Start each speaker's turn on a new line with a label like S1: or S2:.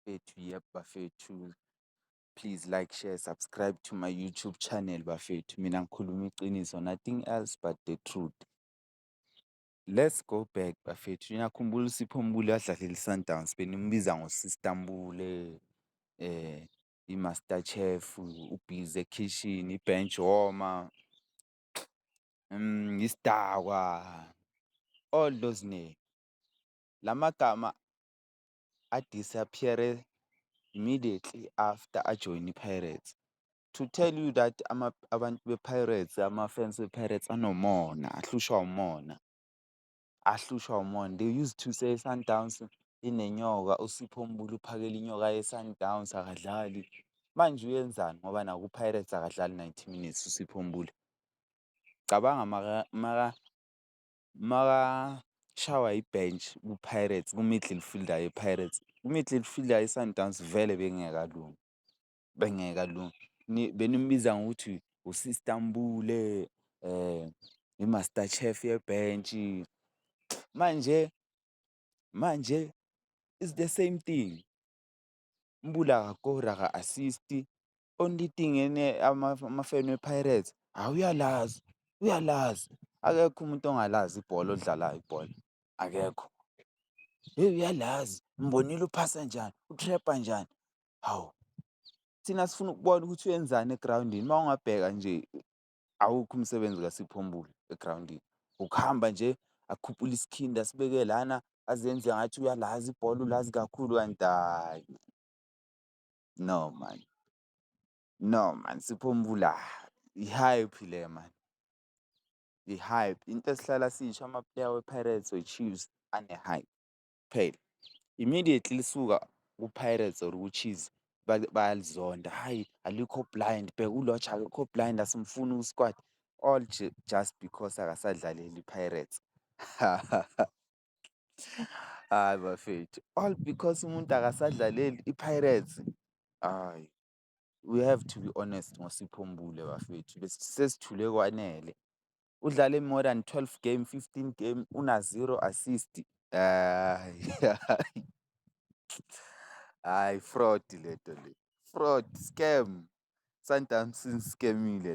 S1: Bafethu, yep, bafethu. Please like, share, subscribe to my YouTube channel, bafethu. Mina ngikhuluma iqiniso, nothing else but the truth. Let's go back, bafethu. Niyakhumbula uSipho Mbule adlalela i-Sundowns, benimbiza ngo-Sister Mbule, i-Master Chef, u-busy e-kitchen, i-bench warmer, isidakwa, all those names. La magama a-disappear immediately after ajoyine i-Pirates. To tell you that abantu be-Pirates, ama-fans we-Pirates anomona, ahlushwa umona, ahlushwa umona. They used to say Sundowns inenyoka, uSipho Mbule uphakela inyoka ye-Sundowns, akadlali. Manje uyenzani ngoba naku-Pirates akadlali 90 minutes uSipho Mbule. Cabanga makashawa i-bench ku-Pirates, ku-midfielder ye-Pirates, ku-midfielder ye-Sundowns vele bengeke alunge, bengeke alunge. Benimbiza ngokuthi u-Sister Mbule, i-Master Chef yebhentshi. Manje it's the same thing. Mbule akakori, aka-assist-i, only thing ene ama-fan we-Pirates, hhawu uyalazi, uyalazi. Akekho umuntu ongalazi ibhola olidlalayo ibhola, akekho. Hheyi uyalazi, ngimbonile uphasa njani, u-trap-a njani. Hawu, thina sifuna ukubona ukuthi uyenzani egrawundini. Uma ungabheka nje, awukho umsebenzi kaSipho Mbule egrawundini. Ukuhamba nje akhuphule isikhindi asibeke lana, azenze ngathi uyalazi ibhola, ulazi kakhulu kanti hhayi, no man, no man, Sipho Mbule i-hype le man, i-hype. Into esihlala siyisho, ama-player we-Pirates, we-Chiefs ane-hype kuphela. Immediately lisuka ku-Pirates or ku-Chiefs bayalizonda, hhayi alikho blind, bheka uLorch akekho blind, asimfuni ku-squad. All just because akasadlaleli i-Pirates. Hhayi bafethu, all because umuntu akasadlaleli i-Pirates, hhayi, we have to be honest ngoSipho Mbule, bafethu, sesithule kwanele. Udlale more than 12 game, 15 game, una zero assist. Hhayi, hhayi, fraud lento le, fraud, scam. Sundowns isi-scam-ile la.